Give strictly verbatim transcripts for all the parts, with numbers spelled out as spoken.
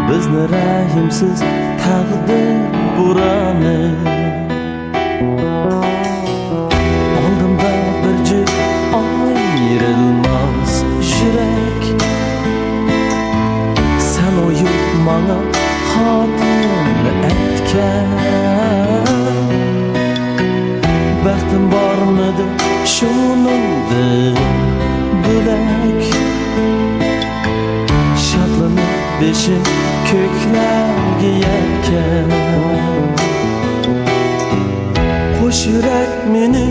بىزنى رەھىمسىز تەقدىر بورانى. ئالدىمدا بىر جۈپ ئايرىلماس يۈرەك. سەن ئويۇپ ماڭا خاتىرە ئەتكەن. بەختىم بارمىدى شۇنىڭدىن بۆلەك. شادلىنىپ بېشىم كۆكلەرگە يەتكەن. قوش يۈرەك مېنى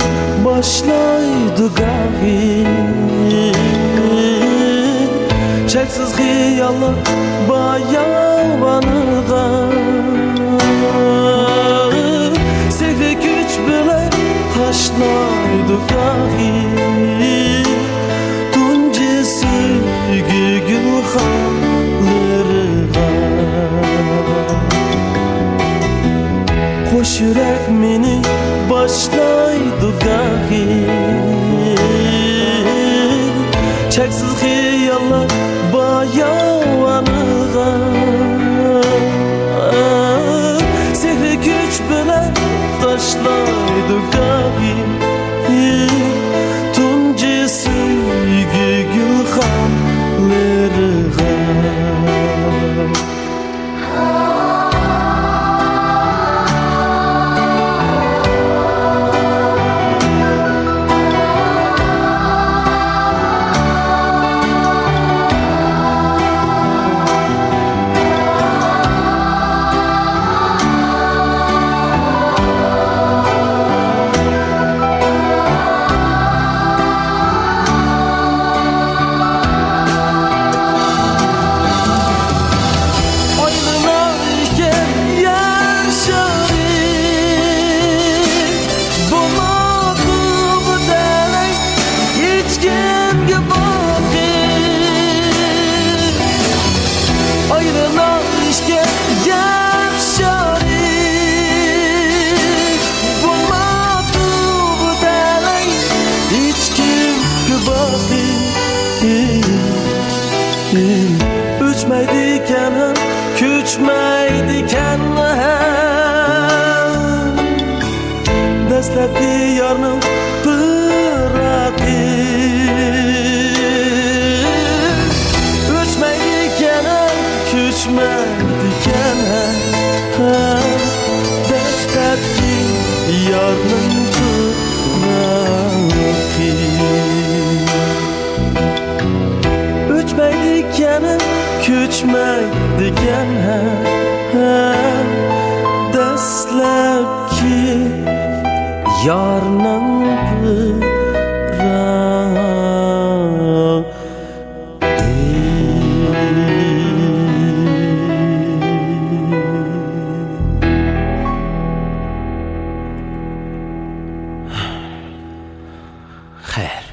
باشلايدۇ گاھى. چەكسىز خىياللار باياۋانغا سېھرىي كۈچ بىلەن تاشلايدۇ گاھى. تۇنجى سۆيگۈ گۈلخانلىرىغا. قوش يۈرەك مېنى باشلايدۇ گاھى. چەكسىز خىياللار باياۋانغا سېھرىي كۈچ بىلەن تاشلايدۇ گاھى. تۇنجى سۆيگۈ گۈلخانلىرىغا. ئايلىنار ئىكەن يەر شارى، بولماقتا بۇ تەلەي ھېچكىمگە باقىپ. ئايلىنار ئىكەن يەر شارى، بولماقتا بۇ تەلەي ھېچكىمگە باقىپ. ئۆچمەيدىكەن ھەم، كۆچمەيدىكەن ھەم دەسلەپكى يارنىڭ پىراقى. ئۆچمەيدىكەن ھەم، كۆچمەيدىكەن ھەم دەسلەپكى يارنىڭ پىراقى. ئۆچمەيدىكەن، كۆچمەيدىكەن ھە، ھە، دەسلەپكى يارنىڭ پىراقى. خەير.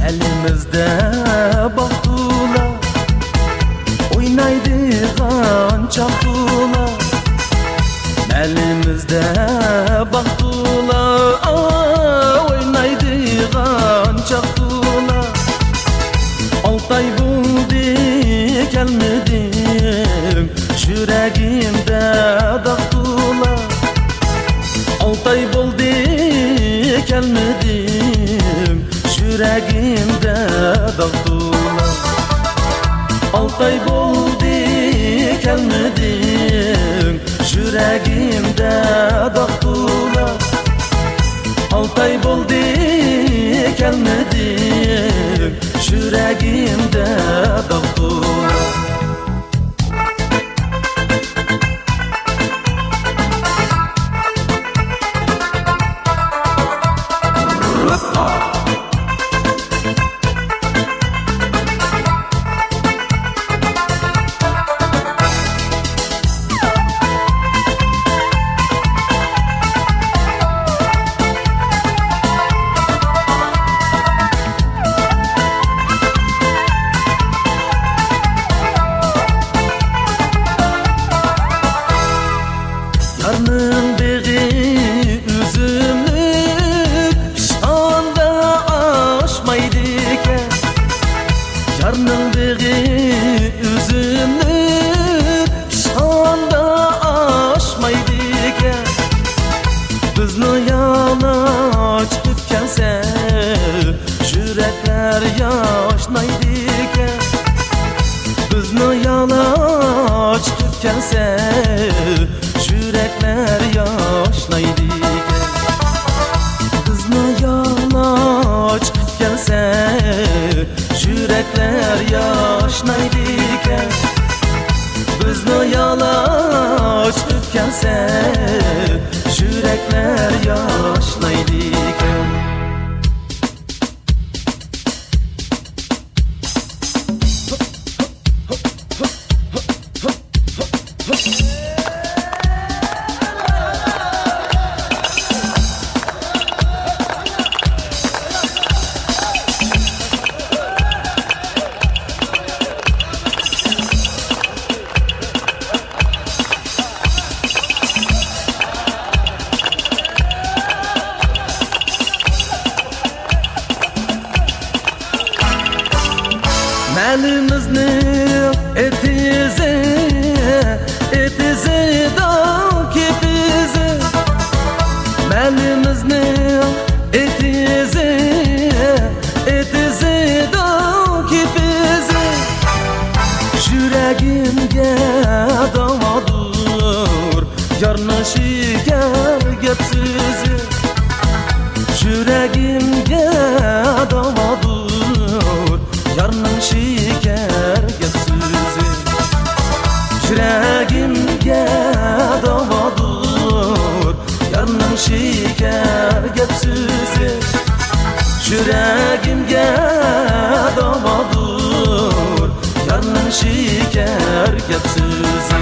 ئەلىمىزدە باغ تولا، ئوينايدىغان چاغ تولا. ئەلىمىزدە باغ تولا، ئوينايدىغان چاغ تولا. ئالتە ئاي بولدى كەلمىدىڭ، يۈرىكىمدە داغ تولا. ئالتە ئاي بولدى كەلمىدىڭ، يۈرىكىمدە داغ تولا. ئالتە ئاي بولدى كەلمىدىڭ، يۈرىكىمدە داغ تولا. ئالتە ئاي بولدى كەلمىدىڭ، يۈرەگىمدە داغدۇر. يارنىڭ بېغى ئۈزۈملۈك، پىشقاندا ئاشمايدىكەن. يارنىڭ بېغى ئۈزۈملۈك، پىشقاندا ئاشمايدىكەن. بىزنى يالاڭاچ قىلىپ كەلسە، يۈرەكلەر ياشنايدىكەن. بىزنى يالاڭاچ قىلىپ كەلسە، يۈرەكلەر ياشنايدىكەن. بىزنى يالاڭاچ قىلىپ كەلسە، يۈرەكلەر ياشنايدىكەن. بىزنى يالاڭاچ قىلىپ كەلسە، يۈرەكلەر ياشنايدىكەن. مەھەللىمىزنىڭ ئېتىزى، ئېتىزى داڭ كېپىزى. مەھەللىمىزنىڭ ئېتىزى، ئېتىزى داڭ كېپىزى. يۈرەگىمگە داۋادۇر يارنىڭ شېكەر گەپ سۆزى. يۈرەگىمگە داۋادۇر يارنىڭ شېكەر گەپ سۆزى. يۈرەگىمگە داۋادۇر يارنىڭ شېكەر گەپ سۆزى. يۈرەگىمگە داۋادۇر يارنىڭ شېكەر گەپ سۆزى.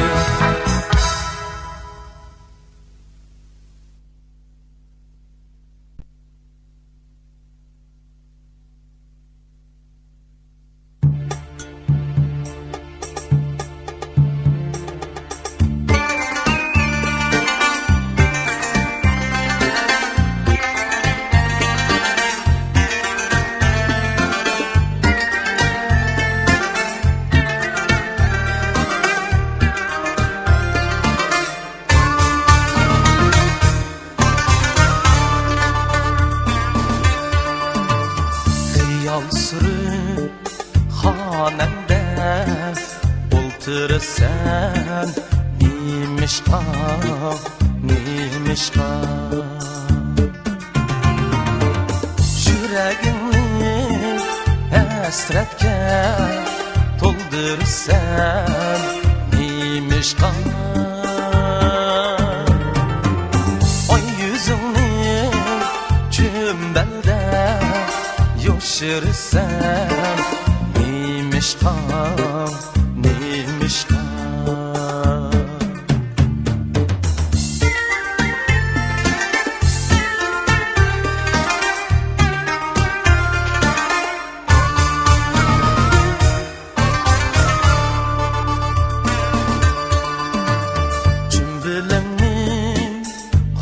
خىيال سۈرۈپ خانەندە ئولتۇرىسەن، نېمىشقا، نېمىشقا؟ يۈرەكنى ھەسرەتكە تولدۇرىسەن، نېمىشقا؟ ئاي يۈزۈڭنى چۈمبەلدە يوشۇرىسەن، نېمىشقا، نېمىشقا؟ چۈمبىلىڭنى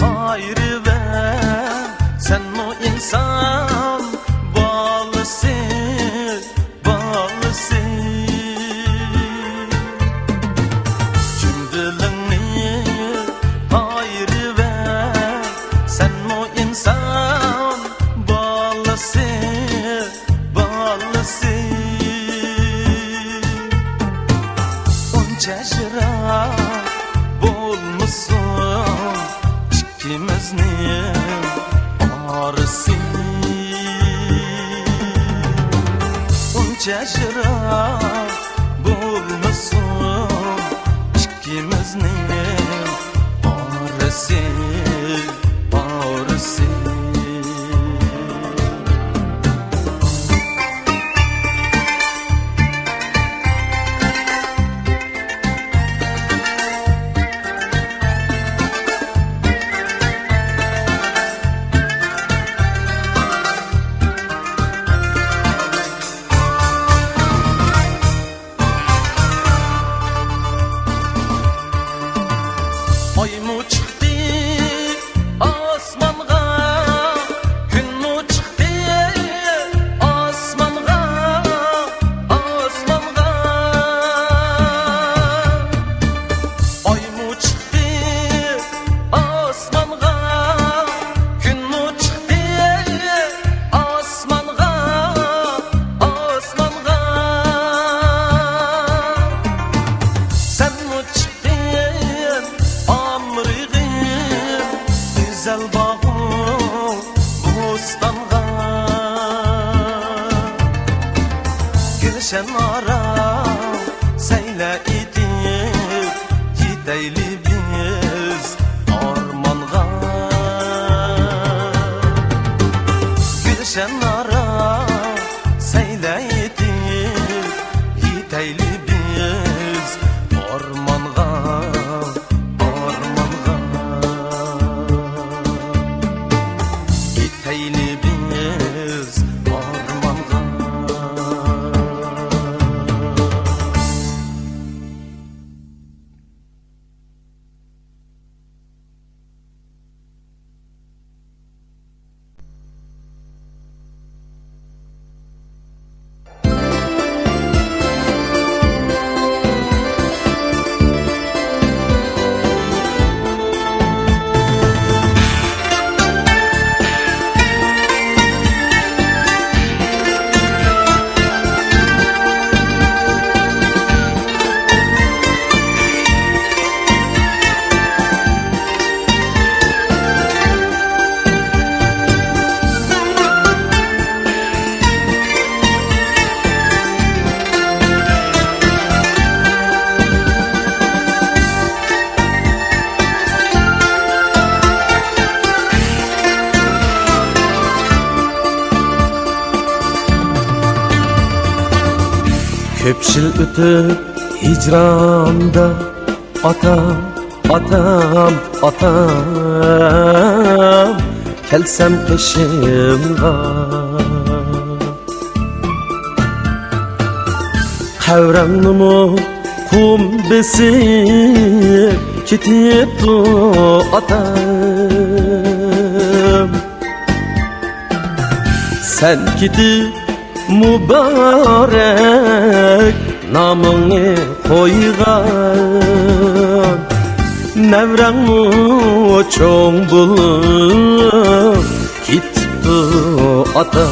قايرىۋەر، سەنمۇ ئىنسان بالىسى، بالىسى. چۈمبىلىڭنى قايرىۋەر، سەنمۇ ئىنسان بالىسى، بالىسى. ئۇنچە يىراق بولمىسۇن ئىككىمىزنىڭ ئاجرا بولمىسۇن ئىككىمىزنىڭ ئارىسى، ئارىسى. ئايمۇ چىقتى ئاسمانغا، كۈنمۇ چىقتى ئاسمانغا، ئاسمانغا. ئايمۇ چىقتى ئاسمانغا، كۈنمۇ چىقتى ئاسمانغا، ئاسمانغا. سەنمۇ چىقتىڭ ئامرىغىم گۈزەل باغۇ بوستانغا. گۈلشەن ئارا سەيلە ئېتىپ يېتەيلى بىز ئارمانغا. گۈلشەن ئارا سەيلە ئېتىپ يېتەيلى بىز ئارمانغا، ئارمانغا. يېتەيلى بىز ئارمانغا. كۆپ يىل ئۆتۈپ ھىجراندا، ئاتام، ئاتام، ئاتام، كەلسەم قېشىڭغا. قەبرەڭنىمۇ قۇم بېسىپ كېتىپتۇ ئاتام. سەن كېتىپ مۇبارەك نامىڭنى قويغان نەۋرەڭمۇ چوڭ بولۇپ كېتىپتۇ ئاتا.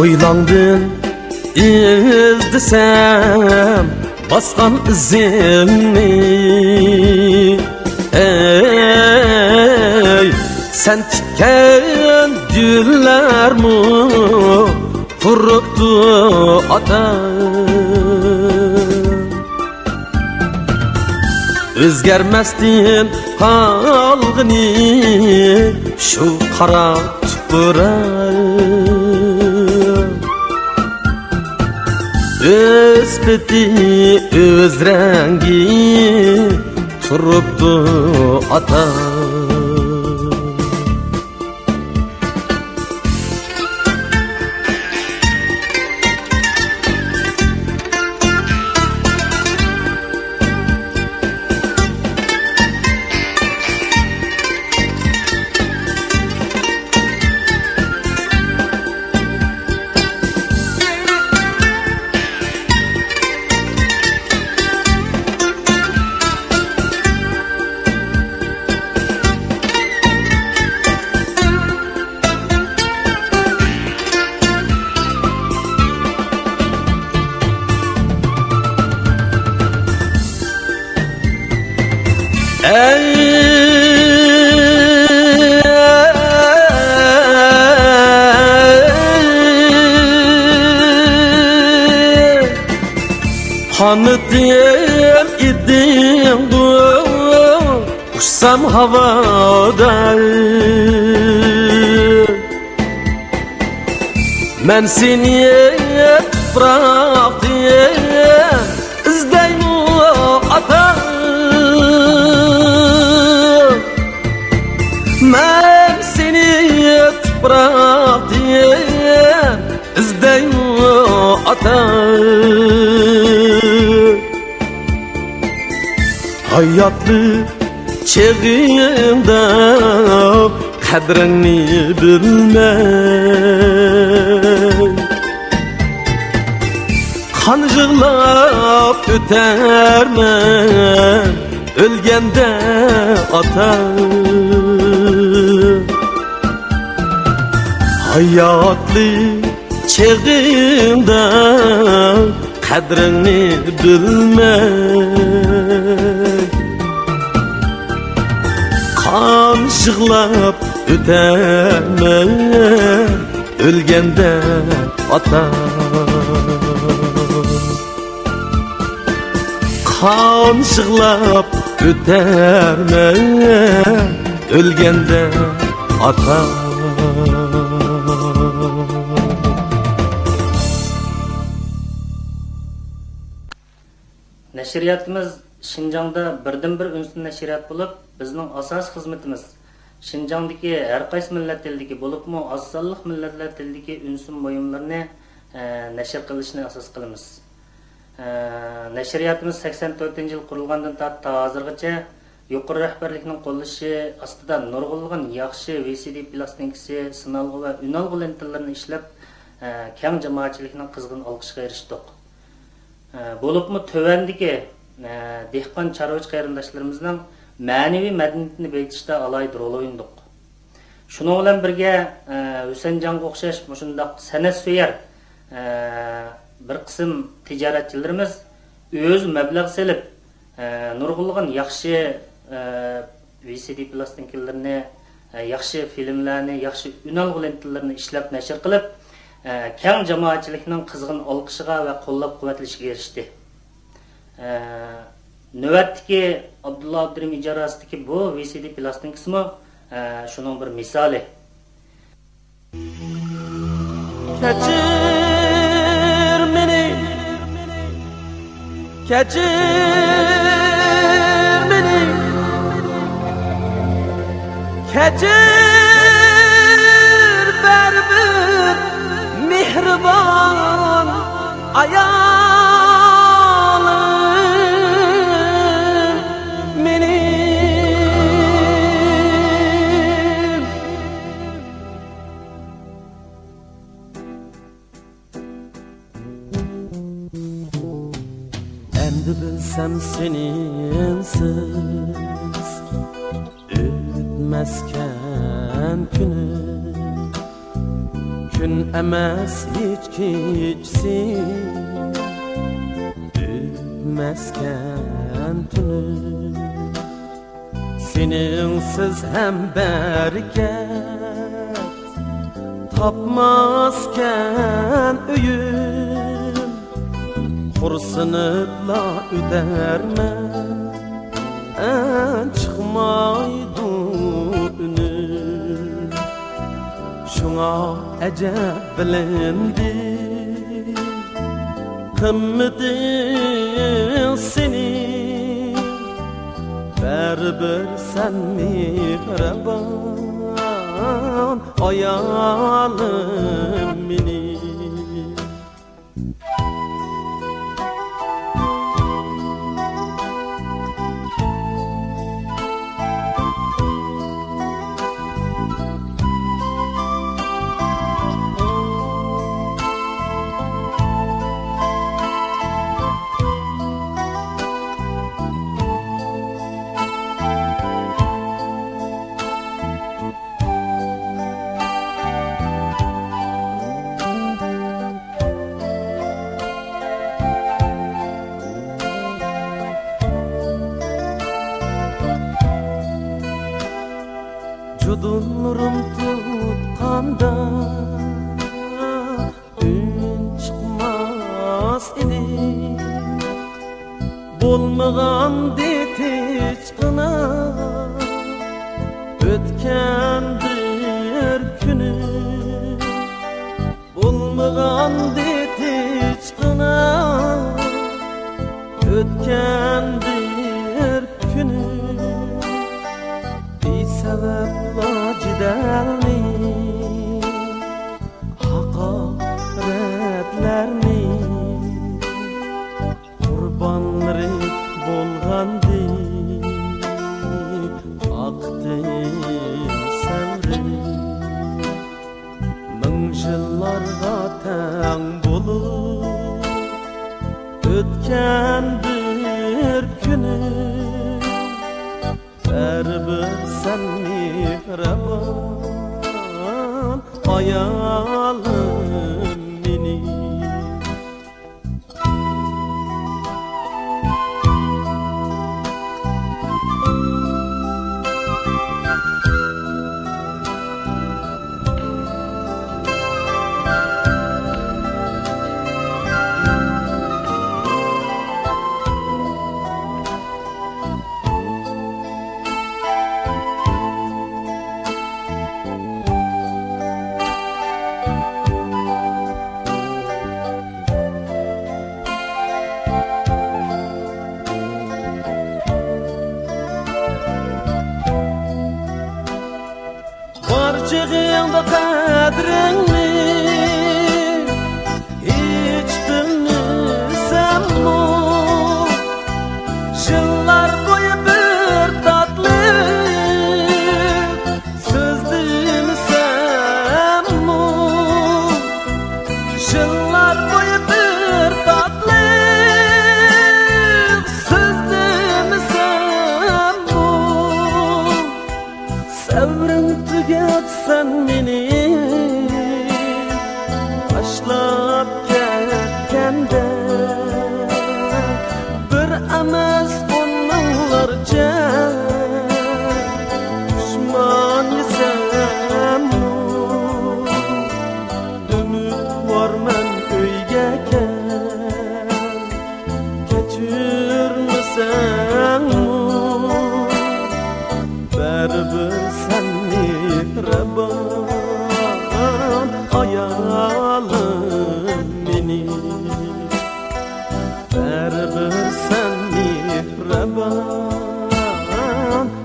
ھويلاڭدىن ئىزدىسەم باسقان ئىزىڭنى، ئەي، سەن تىككەن گۈللەرمۇ قۇرۇپتۇ ئاتا. ئۆزگەرمەستىن قالغىنى شۇ قارا تۇپراق. ئۆز پېتى، ئۆز رەڭگى تۇرۇپتۇ ئاتا. ئەي قانىتىم ئىدىڭغۇ، ئۇچسام ھاۋادا. مەن سېنى تۇپراقتىن ئىزدەيمۇ ئاتا. مەن سېنى تۇپراقتىن ئىزدەيمۇ ئاتا. ھاياتلىق چېغىڭدا قەدرىڭنى بىلمەي، قان يىغلاپ ئۆتەرمەن ئۆلگەندە ئاتا. ھاياتلىق چېغىڭدا قەدرىڭنى بىلمەي، قان يىغلاپ ئۆتەرمەن ئۆلگەندە ئاتا. قان يىغلاپ ئۆتەرمەن ئۆلگەندە ئاتا. نەشرىياتىمىز شىنجاڭدا بىردىنبىر ئۈنسىز نەشرىيات بولۇپ، بىزنىڭ ئاساسىي خىزمىتىمىز شىنجاڭدىكى ھەر قايسى مىللەت تىلىدىكى، بولۇپمۇ ئاز سانلىق مىللەتلەر تىلىدىكى ئۈنسىز بۇيۇملىرىنى، ئە، نەشر قىلىشنى ئاساس قىلىمىز. ئە، نەشرىياتىمىز سەكسەن تۆتىنچى يىل قۇرۇلغاندىن تارتىپ تا ھازىرغىچە يۇقىرى رەھبەرلىكنىڭ قوللىشى ئاستىدا نۇرغۇنلىغان ياخشى ۋى سى دى پىلاستىنكىسى، سىنالغۇ ۋە ئۈنئالغۇ لېنتىلىرىنى ئىشلەپ، ئە، كەڭ جامائەتچىلىكنىڭ قىزغىن ئالقىشىغا ئېرىشتۇق. ئە، بولۇپمۇ تۆۋەندىكى، ئە، دېھقان، چارۋىچى قېرىنداشلىرىمىزنىڭ مەنىۋى مەدەنىيىتىنى بېيىتىشتا ئالاھىدە رول ئوينىدۇق. شۇنىڭ بىلەن بىرگە، ئە، ھۈسەنجانغا ئوخشاش مۇشۇنداق سەنئەتسۆيەر، ئە، بىر قىسىم تىجارەتچىلىرىمىز ئۆزى مەبلەغ سېلىپ، ئە، نۇرغۇنلىغان ياخشى، ئە، ۋى سى دى پىلاستىنكىلىرىنى، ئە، ياخشى فىلىملەرنى، ياخشى ئۈنئالغۇ لېنتىلىرىنى ئىشلەپ نەشر قىلىپ، ئە، كەڭ جامائەتچىلىكنىڭ قىزغىن ئالقىشىغا ۋە قوللاپ قۇۋۋەتلىشىگە ئېرىشتى. ئە، نۆۋەتتىكى ئابدۇللا ئابدۇرېھىم ئىجارە ئاستىدىكى بۇ ۋى سى دى پىلاستىنكىسىمۇ، ئە، شۇنىڭ بىر مىسالى. كەچۈر مېنى، كەچۈر مېنى، كەچۈر بەرىبىر مېھرىبان ئايالىم مېنى. ئەمدى بىلسەم سېنىڭسىز ئۆتمەسكەن كۈنۈم، كۈن ئەمەس ھېچ كېچىسى ئۆتمەسكەن تۈنۈم. سېنىڭسىز ھەم بەرىكەت تاپماسكەن ئۆيۈم، خورسىنىپلا ئۆتەرمەن چىقمايدۇ ئۈنۈم. شۇڭا ئەجەب بىلىندى قىممىتىڭ سېنىڭ، بەرىبىر سەن مېھرىبان ئايالىم مېنىڭ. دۇلدۇرۇم تۇتقاندا ئۈن چىقماس ئىدى. بولمىغانىدى ھېچقانداق ئۆتكەن بىر كۈنۈم. بولمىغانىدى ھېچقانداق ئۆتكەن بىر كۈنۈم. بىسەۋەبلا جېدەلنى، ھاقارەتلەرنى، قۇربانلىرى بولغانىدى ئاقتىن سەۋرىم. مىڭ يىللارغا تەڭ بولۇپ ئۆتكەن بىر كۈنۈم. بەرىبىر سەن مېھرىبان ئايالىم مېنىڭ. بار چېغىڭدا قەدرىڭنى ھېچ بىلمىسەممۇ، يىللار بويى بىر تاتلىق سۆزلىمىسەممۇ، يىللار بويى بىر تاتلىق سۆزلىمىسەممۇ، سەۋرىڭ تۈگەپ سەن مېنى تاشلاپ كەتكەندە، بىر ئەمەس ئون مىڭلارچە پۇشمان يېسەممۇ، ئۈمىدۋارمەن ئۆيگە كەل، كەچۈرمىسەڭمۇ، بەرىبىر سەن مېھرىبان ئايالىم مېنىڭ. بەرىبىر سەن مېھرىبان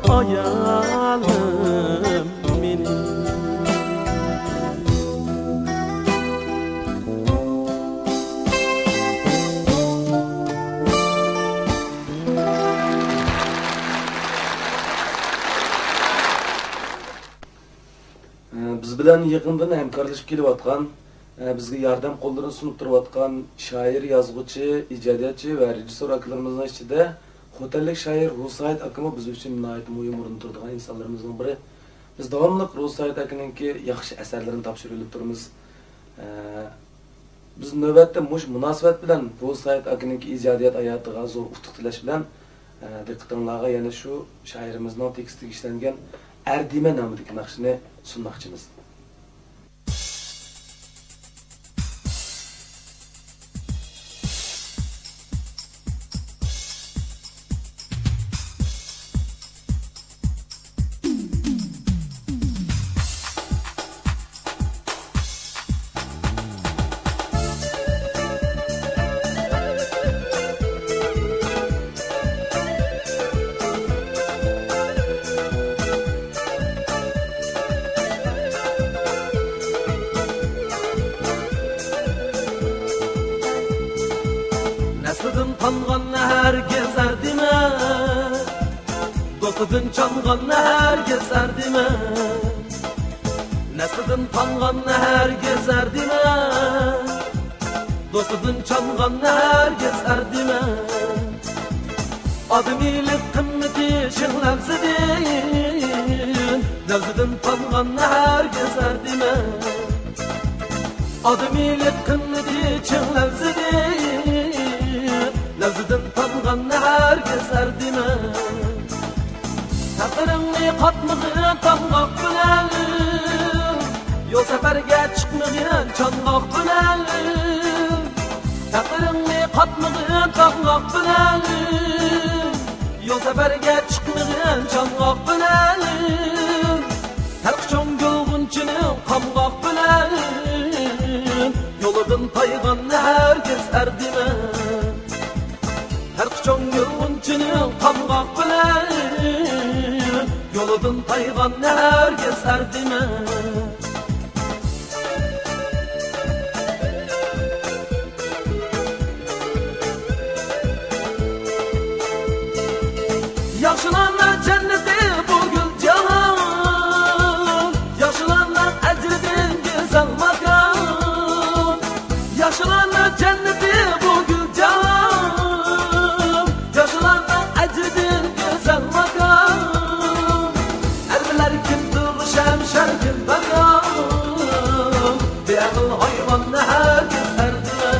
ئايالىم مېنىڭ. بىز بىلەن يېقىندىن ھەمكارلىشىپ كېلىۋاتقان، بىزگە ياردەم قوللىرىنى سۇنۇپ تۇرۇۋاتقان شائىر، يازغۇچى، ئىجادىيەتچى ۋە رېژىسسور ئاكىلىرىمىزنىڭ ئىچىدە خوتەنلىك شائىر رۇسايىت ئاكىمۇ بىز ئۈچۈن ناھايىتى مۇھىم ئورۇندا تۇرىدىغان ئىنسانلىرىمىزنىڭ بىرى. بىز داۋاملىق رۇسايىت ئاكىنىڭكى ياخشى ئەسەرلىرىنى تاپشۇرۇۋېلىپ تۇرىمىز. ئە، بىز نۆۋەتتە مۇشۇ مۇناسىۋەت بىلەن رۇسايىت ئاكىنىڭكى ئىجادىيەت ھاياتىغا زور ئۇتۇق تىلەش بىلەن، ئە، دىققىتىڭلارغا يەنە شۇ شائىرىمىزنىڭ تېكىستىگە ئىشلەنگەن ئەردىمە نامىدىكى ناخشىنى سۇنماقچىمىز. نەسلىدىن تانغان ھەرگىز ئەردىمە، دوستىدىن چانغان ھەرگىز ئەردىمە. نەسلىدىن تانغان ھەرگىز ئەردىمە، دوستىدىن چانغان ھەرگىز ئەردىمە. ئادىمىيلىك قىممىتى چىن لەۋزىدىن، لەۋزىدىن تانغان ھەرگىز ئەردىمە. ئادىمىيلىك قىممىتى چىن لەۋزىدىن، لەۋزىدىن تانغان ھەرگىز ئەردىمە. تەقدىرىڭنى قاتمىغىن تامغاق بىلەن، سەپەرگە چىقمىغىن چاڭگاق بىلەن، تەقدىرىڭنى قاتمىغىن تاڭگاق بىلەن. يول سەپەرگە چىقمىغىن چاڭگاق بىلەن، تەرقى چوڭ گۈلغۇنچىنىڭ قامغاق بىلەن. يولىدىن تايغاننى ھەرگىز ئەر دېمە. ھەر قاچان يالغانچىنىڭ قامغاق بىلەن، يولىدىن تايغاننى ھەرگىز ئەر دېمە. ياخشىلارنىڭ جەننىتى بۇ گۈل جاھان، ياخشىلارنىڭ ئەجرىدىن گۈزەل ماكان. ياخشىلارنىڭ جەننىتى بۇ گۈل جاھان، ياخشىلارنىڭ ئەجرىدىن گۈزەل ماكان. ئەر بىلەر كىم تۇغۇش ھەم شەركىم پاكان، بىئەقىل ھايۋاننى ھەرگىز ئەر دېمە.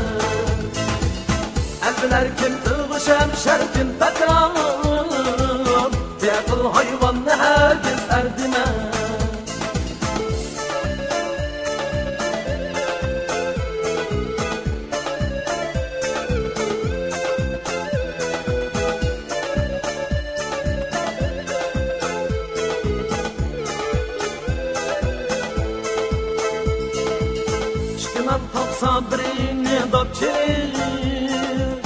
ئەر بىلەر كىم تۇغۇش ھەم شەركىم پاكان، بىئەقىل ھايۋاننى ھەرگىز ئەر دېمە. ئىككى نان تاپسا بىرىنى داپ چېلىپ،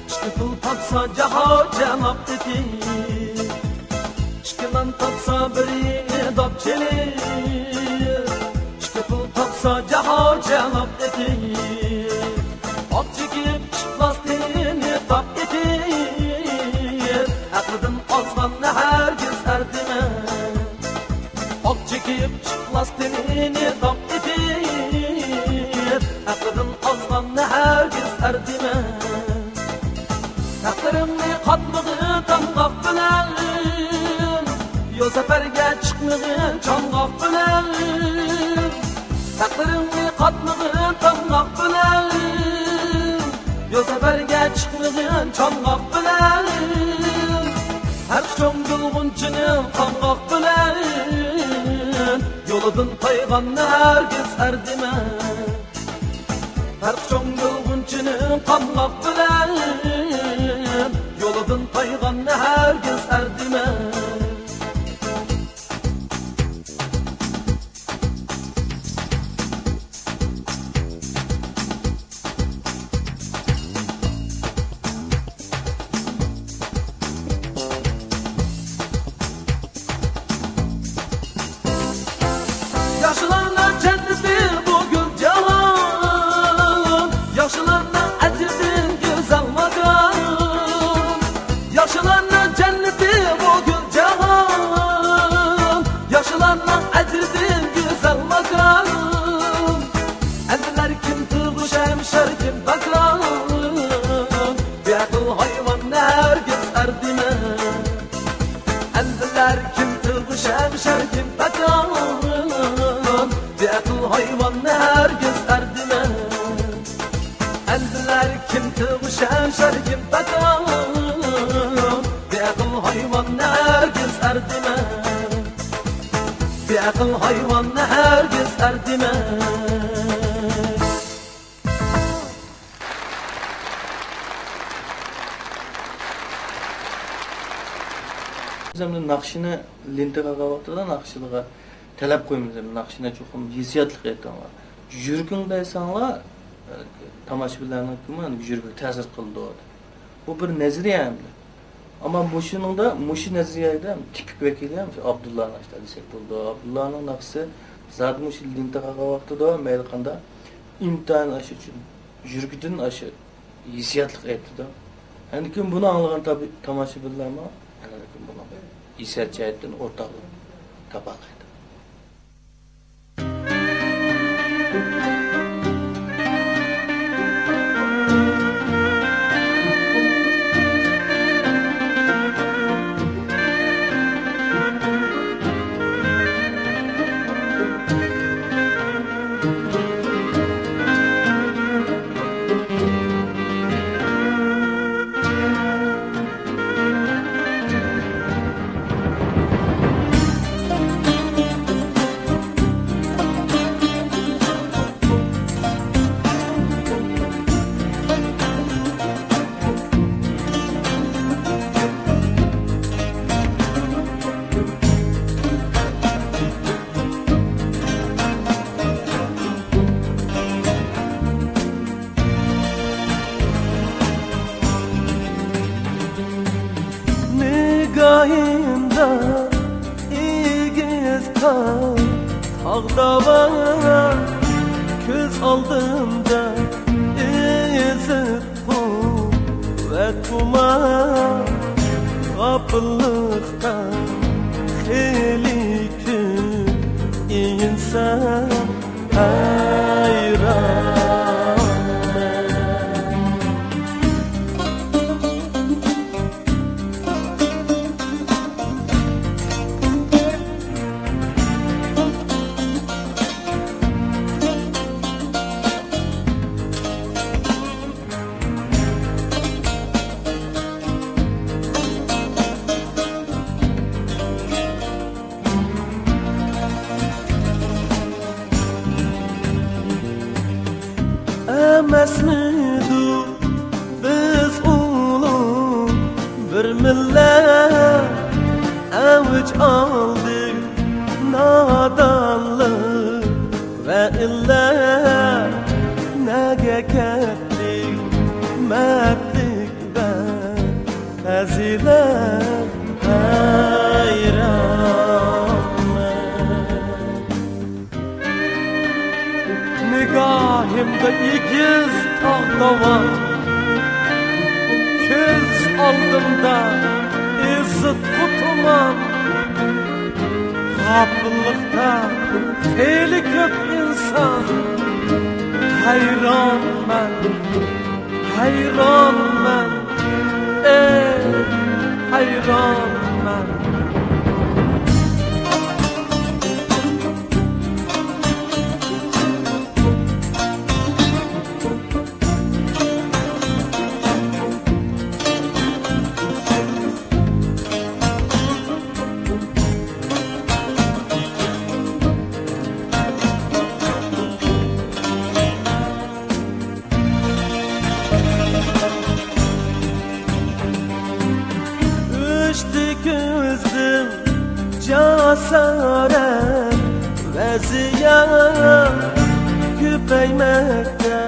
ئىككى پۇل تاپسا جاھان جاناب ئېتىپ. ئىككى نان تاپسا بىرىنى داپ چېلىپ، ئىككى پۇل تاپسا جاھان جاناب ئېتىپ. ئاق چېكىپ ئىپلاس تېنىنى تاپ ئېتىپ، ئەقلىدىن ئازغاننى ھەرگىز ئەر دېمە. ئاق چېكىپ ئىپلاس تېنىنى تاپ ئېتىپ، ئەقلىدىن ئازغاننى ھەرگىز ئەر دېمە. تەقدىرىڭنى قاتمىغىن تاڭغاق بىلەن، يول سەپەرگە چىقمىغىن چاڭغاق بىلەن. تەقدىرىڭنى قاتمىغىن تاڭغاق بىلەن، يول سەپەرگە چىقمىغىن چاڭغاق بىلەن. ھەر چوڭ گۈلغۇنچىنىڭ قامغاق بىلەن، يولىدىن تايغاننى ھەرگىز ئەر دېمە. ھەر چوڭ گۈلغۇنچىنىڭ قامغاق بىلەن، يولىدىن تايغاننى ھەرگىز ئەر دېمە. ياخشىلارنىڭ جەننىتى بۇ گۈل جاھان، ياخشىلارنىڭ ئەجرىدىن گۈزەل ماكان. ياخشىلارنىڭ جەننىتى بۇ گۈل جاھان، ياخشىلارنىڭ ئەجرىدىن گۈزەل ماكان. ئەنىلەر كىم تۇغۇش ھەم شەركىم پاكان، بىئەقىل ھايۋاننى ھەرگىز ئەر دېمە. ئەنىلەر كىم تۇغۇش ھەم شەركىم پاكان، بىئەقىل ھايۋاننى ھەرگىز ئەر دېمە. ئەنىلەر كىم تۇغۇش ھەم شەركىم پاكان، بىئەقىل ھايۋاننى ھەرگىز ئەر دېمە. بىئەقىل ھايۋاننى ھەرگىز ئەر دېمە. بىز ئەمدى ناخشىنى لېنتىغا قالغان ۋاقتىدا ناخشىلىغا تەلەپ قويىمىز، ئەمدى ناخشىنى چوقۇم ھېسسىياتلىق ئېيتىڭلار. يۈرىكىڭ دەيسەڭلار، تاماشىبىنلارنىڭ يۈرىكىگە تەسىر قىلىدۇ. بۇ بىر نەزەرىيە ئەمدى. ئەمما مۇشۇنىڭدا، مۇشۇ نەزەرىيەدە تىپىك ۋەكىلى ھەم شۇ ئابدۇللا ناخشىدا دېسەك بولىدۇ. ئابدۇللانىڭ ناخشىسى زادى مۇشۇ لېنتىغا قالغان ۋاقتىدا مەيلى قانداق ئىمتىھان ئاشۇ ئۈچۈن، يۈرىكىدىن ئاشۇ ھېسسىياتلىق ئېيتىدۇ. ئەنىكىن بۇنى ئاڭلىغان تابى-، تاماشىبىنلارمۇ ئەنىكىن بۇنىڭغا ھېسسىيات جەھەتتىن ئورتاقلىق تاپالايدۇ. ئېگىز تاغ، تاغ داۋان، كۆز ئالدىمدا ئېزىتقۇ ۋە تۇمان. غاپىللىقتا خېلى كۆپ ئىنسان ھەيران. ئەمەسمىدۇق بىز ئۇلۇغ بىر مىللەت؟ ئەۋج ئالدى نادانلىق ۋە ئىللەت، نەگە كەتتى مەردلىك ۋە پەزىلەت؟ ھەيرانمەن. نىگاھىمدا ئېگىز تاغ داۋان، كۆز ئالدىمدا ئېزىتقۇ تۇمان. غاپىللىقتا خېلى كۆپ ئىنسان. ھەيرانمەن، ھەيرانمەن، ئەي، ھەيرانمەن. ئۆچتى كۆزدىن جاسارەت ۋە زىيان، كۆپەيمەكتە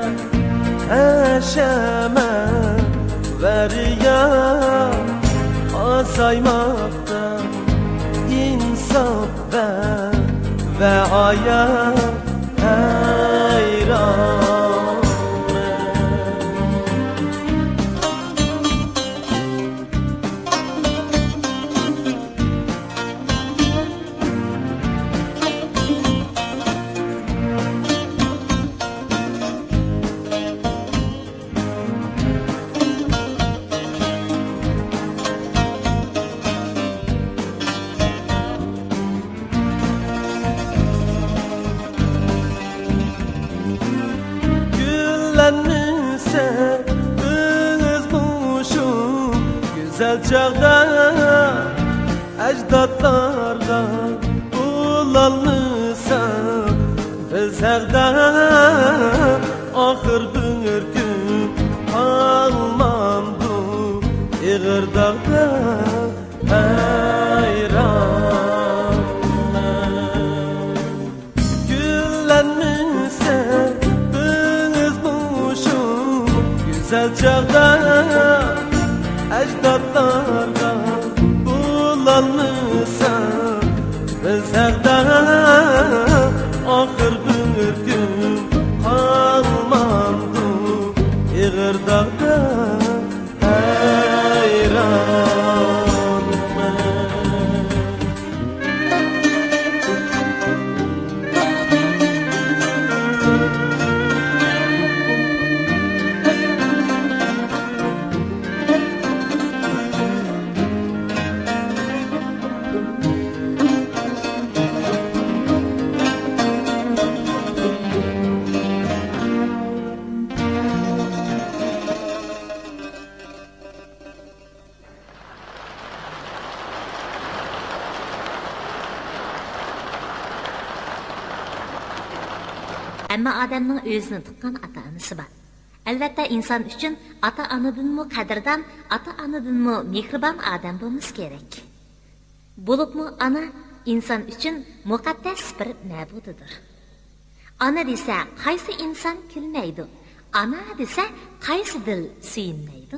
ھەشەمەت ۋە رىيا، ئازايماقتا ئىنساپ ۋە، ۋە ھايا. ھەيرانمەن. گۈللەنمىسە بىز مۇشۇ گۈزەل چاغدا، ئەجدادلارغا بولالمىساق بىز ھەغدادە، ئاخىر بىر كۈن قالمامدۇ ئېغىر داغدا؟ ھەيرانمەن. گۈللەنمىسە بىز مۇشۇ گۈزەل چاغدا، ئەجدادلارغا بولالمىسا بىز ھەغدادە، ئاخىر بىر كۈن قالمامدۇ ئېغىر داغدا؟ ھەيرانمەن. ھەممە ئادەمنىڭ ئۆزىنى تۇغقان ئاتا-ئانىسى بار. ئەلۋەتتە، ئىنسان ئۈچۈن ئاتا-ئانىدىنمۇ قەدىردان، ئاتا-ئانىدىنمۇ مېھرىبان ئادەم بولمىسا كېرەك. بولۇپمۇ ئانا ئىنسان ئۈچۈن مۇقەددەس بىر مەبۇدىدۇر. ئانا دېسە قايسى ئىنسان كۈلمەيدۇ؟ ئانا دېسە قايسى دىل سۆيۈنمەيدۇ؟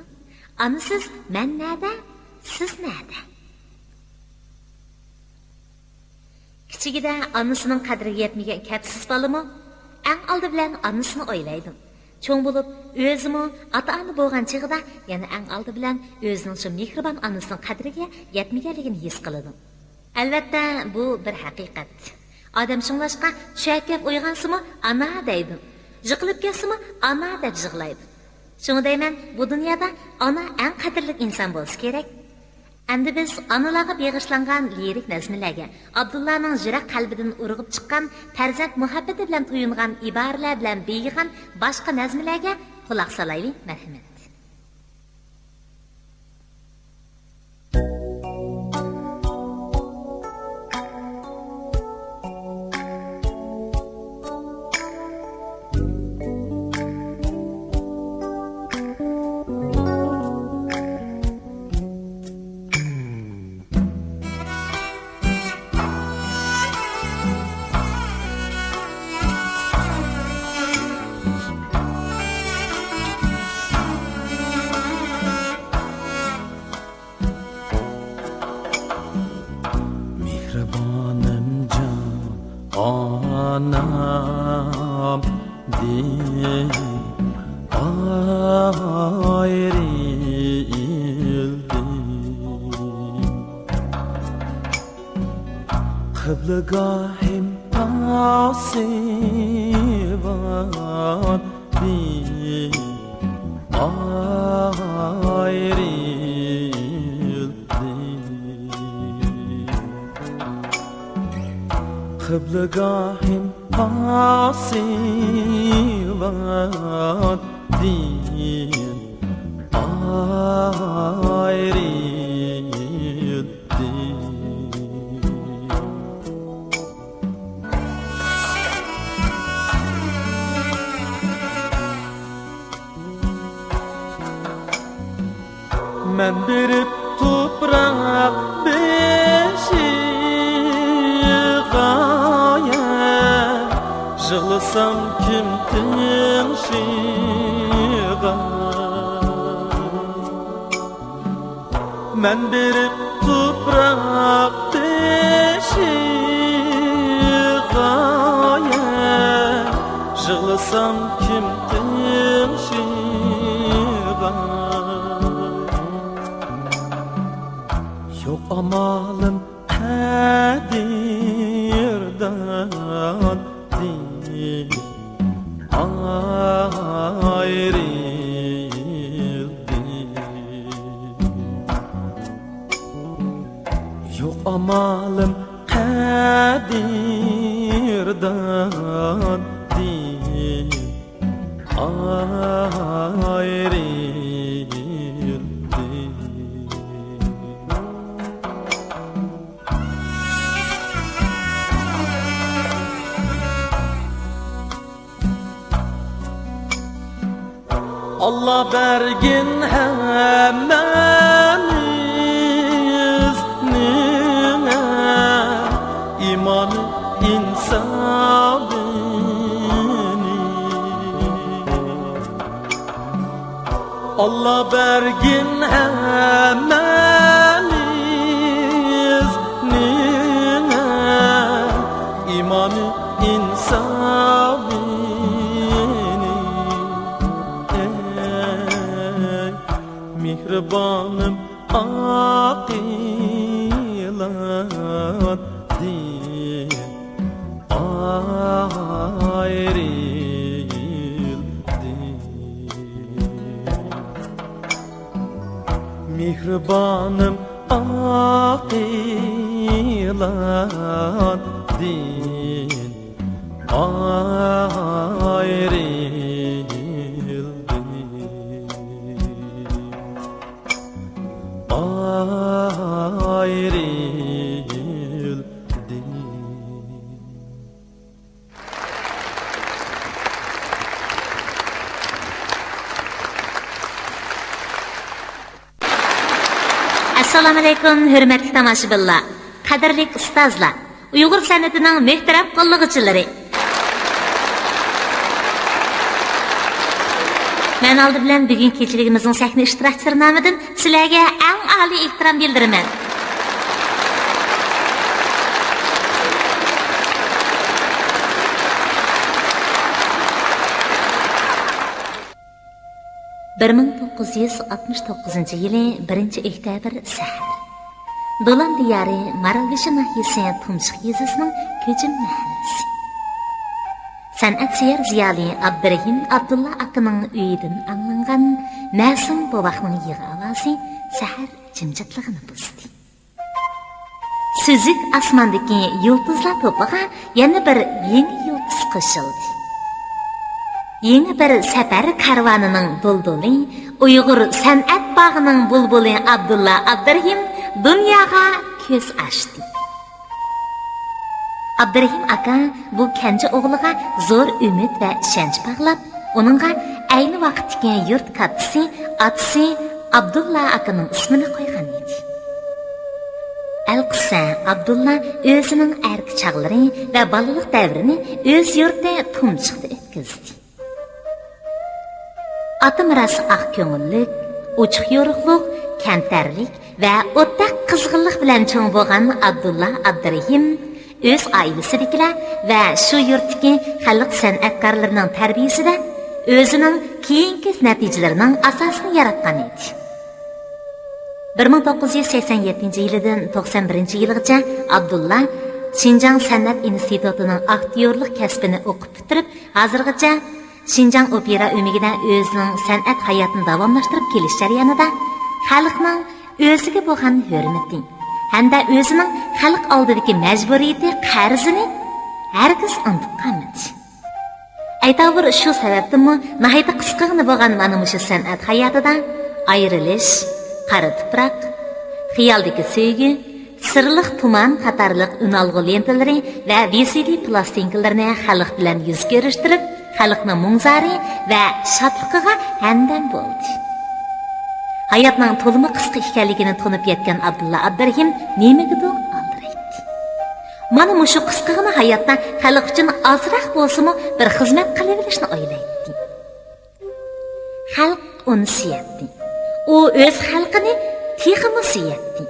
ئانىسىز مەن نەدە؟ سىز نەدە؟ كىچىكىدە ئانىسىنىڭ قەدرىگە يەتمىگەن كەپسىز بالىمۇ ئەڭ ئالدى بىلەن ئانىسىنى ئويلايدۇ. چوڭ بولۇپ، ئۆزىمۇ ئاتا-ئانا بولغان چېغىدا يەنە ئەڭ ئالدى بىلەن ئۆزىنىڭ شۇ مېھرىبان ئانىسىنىڭ قەدرىگە يەتمىگەنلىكىنى ھېس قىلىدۇ. ئەلۋەتتە، بۇ بىر ھەقىقەت. ئادەم شۇڭلاشقا چۈشەك يەپ ئويغانسىمۇ «ئانا» دەيدۇ. يىقىلىپ كەتسىمۇ «ئانا» دەپ يىغلايدۇ. شۇڭا دەيمەن، بۇ دۇنيادا ئانا ئەڭ قەدىرلىك ئىنسان بولسا كېرەك. ئەمدى بىز ئانىلارغا بېغىشلانغان لىرىك نەزمىلەرگە، ئابدۇللانىڭ يۈرەك قەلبىدىن ئۇرغۇپ چىققان پەرزەنت مۇھەببىتى بىلەن تويۇنغان ئىبارىلەر بىلەن بېيىغان باشقا نەزمىلەرگە قۇلاق سالايلى، مەرھەمەت. مېھرىبانىم جان ئانامدىن ئايرىلدىم. قىبلىگاھىم پاسىۋاندىن ئايرىلدىم. قىبلىگاھىم پاسىۋاندىن ئايرىلدىم. مەن بېرىپ تۇپراق بېشىغا، يىغلىسام كىم تىڭشىغاي؟ مەن بېرىپ تۇپراق بېشىغا، يىغلىسام كىم تىڭشىغاي؟ يوق ئامالىم قەدىردان ئايرىلدىم. يوق ئامالىم قەدىرداندىن ئايرىلدىم. ئاللا بەرگىن ھەممىمىزنىڭ ئىمان ئىنسابىنى. ئاللا بەرگىن ھەممىمىزنىڭ ئىمان ئىنسابىنى. ئەي مېھرىبانىم، ئاقىلان دىن ئايرىلدى. مېھرىبانىم ئاقىلان دىن ئايرىلدى. ئايرىلدى. ئەسسالامۇئەلەيكۇم، ھۆرمەتلىك تاماشىبىنلار، قەدىرلىك ئۇستازلار، ئۇيغۇر سەنئىتىنىڭ مۆھتەرەم قوللىغۇچىلىرى! مەن ئالدى بىلەن بۈگۈنكى كېچىلىكىمىزنىڭ سەھنە ئىشتىراكچىلىرى نامىدىن سىلەرگە ئەڭ ئالىي ئېھتىرام بىلدۈرىمەن. بىر مىڭ توققۇز يۈز ئاتمىش توققۇزىنچى يىلى بىرىنچى ئۆكتەبىر سەھەر. دولان دىيارى مارالبېشى ناھىيەسى تۇمشۇق يېزىسىنىڭ كۆجۈم مەھەللىسى. سەنئەت سۆيەر زىيالىي ئابدۇرېھىم ئابدۇللا ئاكىنىڭ ئۆيىدىن ئاڭلانغان مەسۇم بوۋاقنىڭ يىغا ئاۋازى سەھەر جىمجىتلىقىنى بۇزدى. سۈزۈك ئاسماندىكى يۇلتۇزلار توپىغا يەنە بىر يېڭى يۇلتۇز قوشۇلدى. يېڭى بىر سەپەر كارۋانىنىڭ دۇلدۇلى، ئۇيغۇر سەنئەت باغىنىڭ بۇلبۇلى ئابدۇللا ئابدۇرېھىم دۇنياغا كۆز ئاچتى. ئابدۇرېھىم ئاكا بۇ كەنجى ئوغلىغا زور ئۈمىد ۋە ئىشەنچ باغلاپ، ئۇنىڭغا ئەينى ۋاقىتتىكى يۇرت كاتتىسى، ئاتىسى ئابدۇللا ئاكىنىڭ ئىسمىنى قويغان ئىدى. ئەلقىسسە، ئابدۇللا ئۆزىنىڭ ئەركە چاغلىرى ۋە بالىلىق دەۋرىنى ئۆز يۇرتى تۇمشۇقتا ئۆتكۈزدى. ئاتا مىراسى ئاق كۆڭۈللۈك، ئوچۇق يورۇقلۇق، كەمتەرلىك ۋە ئوتتەك قىزغىنلىق بىلەن چوڭ بولغان ئابدۇللا ئابدۇرېھىم ئۆز ئائىلىسىدىكىلەر ۋە شۇ يۇرتتىكى خەلق سەنئەتكارلىرىنىڭ تەربىيىسىدە ئۆزىنىڭ كېيىنكى نەتىجىلىرىنىڭ ئاساسىنى ياراتقان ئىدى. بىر مىڭ توققۇز يۈز سەكسەن يەتتىنچى يىلىدىن توقسان بىرىنچى يىلىغىچە ئابدۇللا شىنجاڭ سەنئەت ئىنستىتۇتىنىڭ ئاكتيورلۇق كەسپىنى ئوقۇپ پۈتتۈرۈپ، ھازىرغىچە شىنجاڭ ئوپېرا ئۆمىكىدە ئۆزىنىڭ سەنئەت ھاياتىنى داۋاملاشتۇرۇپ كېلىش جەريانىدا خەلقنىڭ ئۆزىگە بولغان ھۆرمىتى ھەمدە ئۆزىنىڭ خەلق ئالدىدىكى مەجبۇرىيىتى، قەرزىنى ھەرگىز ئۇنتۇپ قالمىدى. ئەيتاۋۇر شۇ سەۋەبتىنمۇ ناھايىتى قىسقىغىنا بولغان مانا مۇشۇ سەنئەت ھاياتىدا ئايرىلىش، قارا تۇپراق، خىيالدىكى سۆيگۈ، سىرلىق تۇمان قاتارلىق ئۈنئالغۇ لېنتىلىرى ۋە ۋى سى دى پىلاستىنكىلىرىنى خەلق بىلەن يۈز كۆرۈشتۈرۈپ، خەلقنىڭ مۇڭزارى ۋە شادلىقىغا ھەمدەم بولدى. ھاياتنىڭ تولىمۇ قىسقا ئىكەنلىكىنى تونۇپ يەتكەن ئابدۇللا ئابدۇرېھىم نېمىگىدۇر ئالدىرايتتى. مانا مۇشۇ قىسقىغىنا ھاياتتا خەلق ئۈچۈن ئازراق بولسىمۇ بىر خىزمەت قىلىۋېلىشنى ئويلايتتى. خەلق ئۇنى سۆيەتتى. ئۇ ئۆز خەلقىنى تېخىمۇ سۆيەتتى.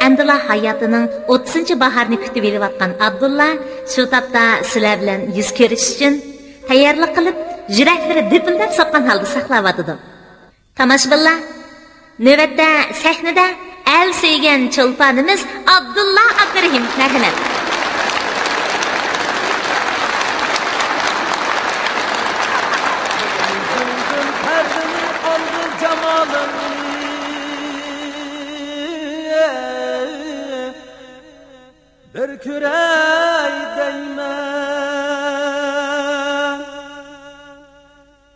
ئەمدىلا ھاياتىنىڭ ئوتتۇزىنچى باھارىنى كۈتۈۋېلىۋاتقان ئابدۇللا شۇ تاپتا سىلەر بىلەن يۈز كۆرۈشۈش ئۈچۈن تەييارلىق قىلىپ، يۈرەكلىرى دۈپۈلدەپ سوققان ھالدا ساقلاۋاتىدۇ. تاماشىبىنلار، نۆۋەتتە سەھنىدە ئەل سۆيگەن چولپانىمىز ئابدۇللا ئابدۇرېھىم. مەرھەمەت. يۈزۈڭدىن پەردىنى ئالدى جامالىڭنى، بىر كۆرەي دەيمەن.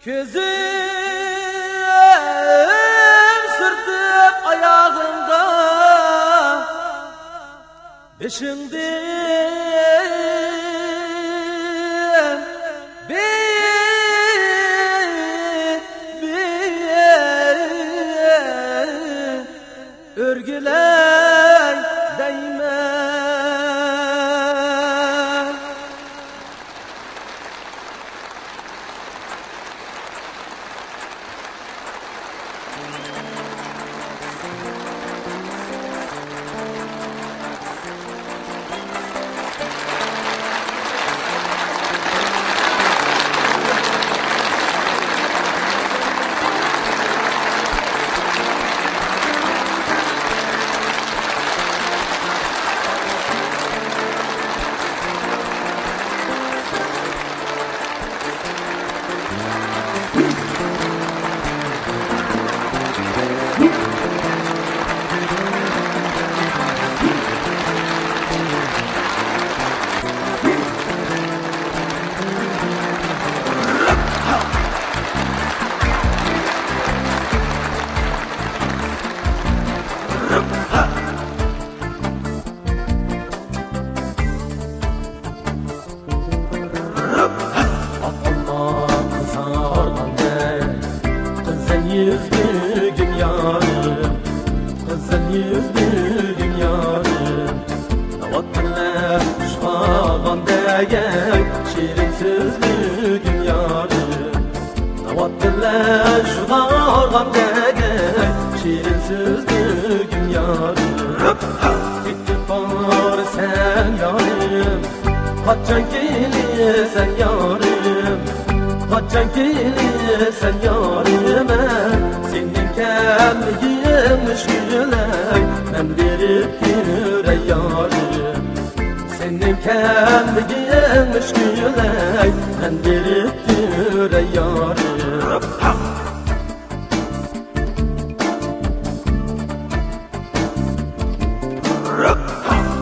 كۆزۈم سۈرتۈپ ئاياغىڭغا، بېشىڭدىن بىر، بىر ئۆرگۈلەي دەيمەن. ئاق ئالما قىزارغاندەك، قىزىل يۈزلۈگۈم يارىم، قىزىل يۈزلۈگۈم يارىم. ناۋات بىلەن خۇشالغاندەك، شېرىن سۆزلۈگۈم يارىم. ناۋات بىلەن خۇشالغاندەك، شېرىن سۆزلۈگۈم يارىم. كېتىپ بارىسەن يارىم، قاچان كېلىسەن يارىم، قاچان سەن يارىمە، سېنىڭ كەلمىگىن مۈشكۈلەي، مەن بېرىپ كۆرەي يارىم. سېنىڭ كەلمىگىن مۈشكۈلەي، مەن بېرىپ كۆرەي يارىم.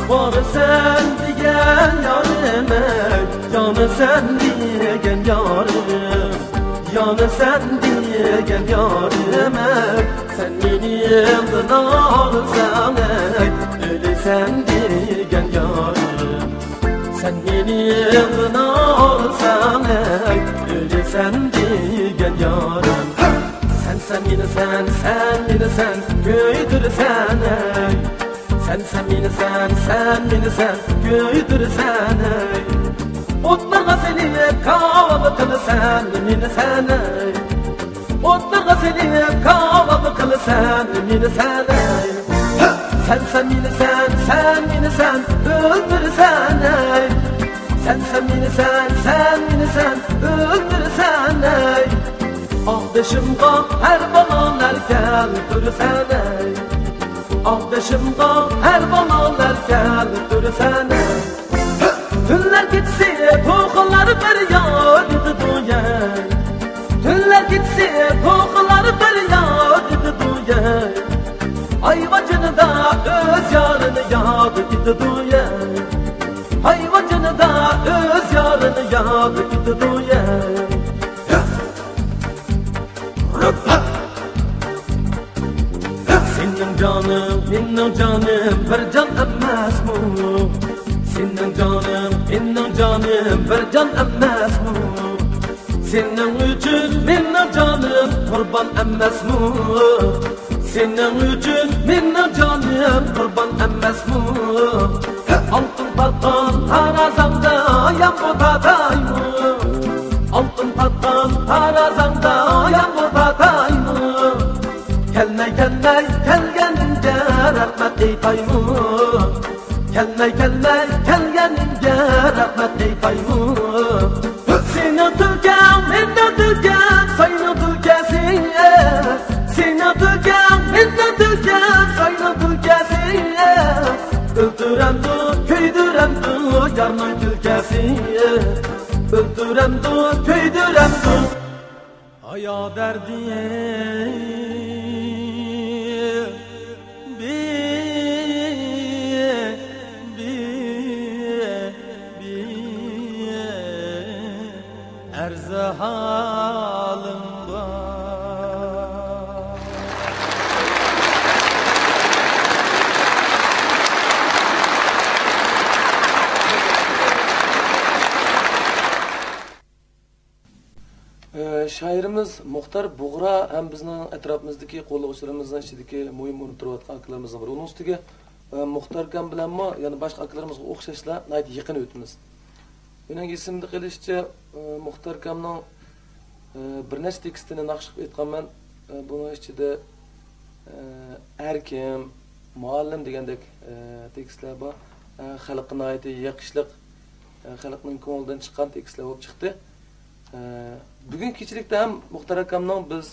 بارىسەن دېگەن يارىم ئەي، يانىسەن دېگەن يارىم، يانىسەن دېگەن يارىم ئەي، سەن مېنى ئېلىڭدىن ئالساڭ ئەي، ئۆلىسەن دېگەن يارىم. سەن مېنى ئېلىڭدىن ئالساڭ ئەي، ئۆلىسەن دېگەن يارىم. سەن، سەن مېنى سەن، سەن مېنى سەن كۆيدۈرىسەن ئەي. سەن، سەن مېنى سەن، سەن مېنى سەن كۆيدۈرىسەن ئەي. ئوتلارغا سېلىپ كاۋاپ قىلىسەن مېنى سەن ئەي. ئوتلارغا سېلىپ كاۋاپ قىلىسەن مېنى سەن ئەي. سەن، سەن مېنى سەن، سەن مېنى سەن ئۆلتۈرىسەن ئەي. سەن، سەن مېنى سەن، سەن مېنى سەن ئۆلتۈرىسەن ئەي. ئاغدىشىمغا ھەر بالا نەر كەلتۈرىسەن ئەي. ئاغدىشىمغا ھەر بالا نەر كەلتۈرىسەن ئەي. تۈنلەر كېچىسى توخۇلار پەرياد ئېتىدۇ يەي. تۈنلەر كېچىسى توخۇلار پەرياد ئېتىدۇ يەي. ئايۋا جېنىدا ئۆز يارىنى ياد ئېتىدۇ يەي. ئايۋا جېنىدا ئۆز يارىنى ياد ئېتىدۇ يەي. سېنىڭ جانىڭ، مېنىڭ جانىم بىر جان ئەمەسمۇ؟ سېنىڭ جانىڭ، مېنىڭ جانىم بىر جان ئەمەسمۇ؟ سېنىڭ ئۈچۈن مېنىڭ جانىم قۇربان ئەمەسمۇ؟ سېنىڭ ئۈچۈن مېنىڭ جانىم قۇربان ئەمەسمۇ؟ ئالتۇن پاتقان تارازاڭدا يامغۇر تاتايمۇ؟ ئالتۇن پاتقان تارازاڭدا يامغۇر تاتايمۇ؟ كەلمەي، كەلمەي كەلگىنىڭگە رەھمەت ئېيتايمۇ؟ كەلمەي، كەلمەي كەلگىنىڭگە رەھمەت ئېيتايمۇ؟ سېنىڭ تۈلكەڭ مېنىڭ تۈلكەم، ساينىڭ تۈلكەسى. سېنىڭ تۈلكەڭ مېنىڭ تۈلكەم، ساينىڭ تۈلكەسى. ئۆلتۈرەمدۇ، كۆيدۈرەمدۇ يارنىڭ كۈلكىسى؟ ئۆلتۈرەمدۇ، كۆيدۈرەمدۇ؟ ھايا دەردى، بى، بى، بى، ئەرزى ھالىم بار. ئە، شائىرىمىز مۇختار بۇغرا ھەم بىزنىڭ ئەتراپىمىزدىكى قوللىغۇچىلىرىمىزنىڭ ئىچىدىكى مۇھىم ئورۇندا تۇرۇۋاتقان ئاكىلىرىمىزدىن بىرى. ئۇنىڭ ئۈستىگە، ئە، مۇختار ئاكام بىلەنمۇ يەنە باشقا ئاكىلىرىمىزغا ئوخشاشلا ناھايىتى يېقىن ئۆتىمىز. مېنىڭ ئېسىمدە قېلىشىچە، ئە، مۇختار ئاكامنىڭ، ئە، بىر نەچچە تېكىستىنى ناخشا قىلىپ ئېيتقانمەن. ئە، بۇنىڭ ئىچىدە، ئە، ئەركىم، مۇئەللىم دېگەندەك، ئە، تېكىستلەر بار. ئە، خەلققە ناھايىتى يېقىشلىق، ئە، خەلقنىڭ كۆڭلىدىن چىققان تېكىستلەر بولۇپ چىقتى. ئە، بۈگۈنكى كېچىلىكتە ھەم مۇختار ئاكامنىڭ بىز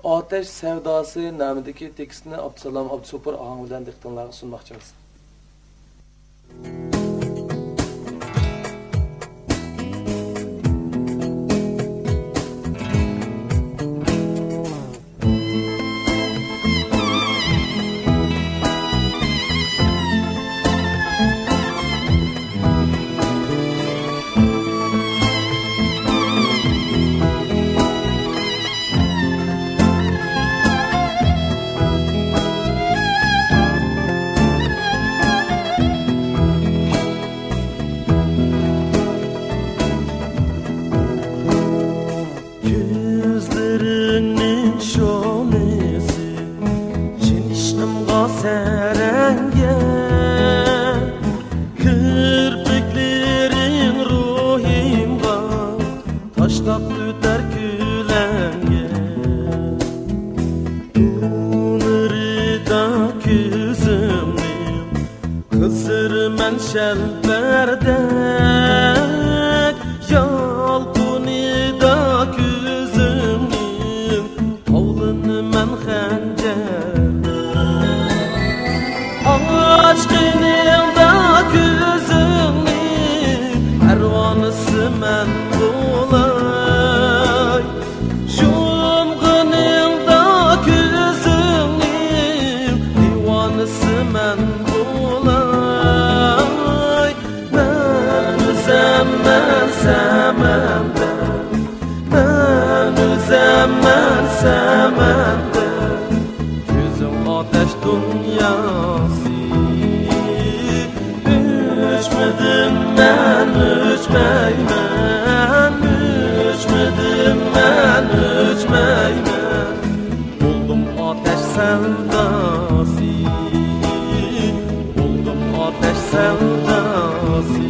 ئاتەش سەۋداسى نامىدىكى تېكىستىنى ئابدۇسالام ئابدۇسوپۇر ئاغاڭ بىلەن دىققىتىڭلارغا سۇنماقچىمىز. كۆزلىرىڭنىڭ شولىسى چىن ئىشقىمغا سەرەڭگە، كىرپىكلىرىڭ روھىمغا تاشلاپ ئۆتەر كۆلەڭگە. نۇرىدا كۆزۈڭنىڭ قىزىرمەن شەلپەردەك، يالقۇنىدا سەمەن بولاي، مەن ئۆزۈم مەن سەمەندە، مەن ئۆزۈم مەن سەمەندە. كۆزۈڭ ئاتەش دۇنياسى، ئۆچمىدىم مەن، ئۆچمەيمەن، ئۆچمىدىم مەن، ئۆچمەيمەن. بولدۇم ئاتەش سەۋداسى، بولدۇم ئاتەش سەۋداسى.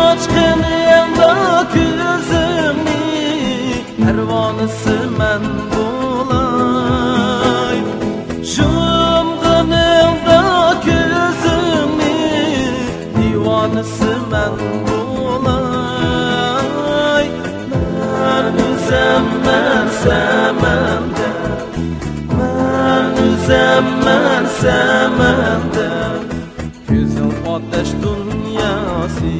ئاچقىنىڭدا كۆزۈڭنى، پەرۋانىسى مەن بولاي. يۇمغىنىڭدا كۆزۈڭنى، دىۋانىسى مەن بولاي. مەن ئۆزۈم مەن سەمەندە، مەن ئۆزۈم مەن سەمەندە. كۆزۈڭ ئاتەش دۇنياسى،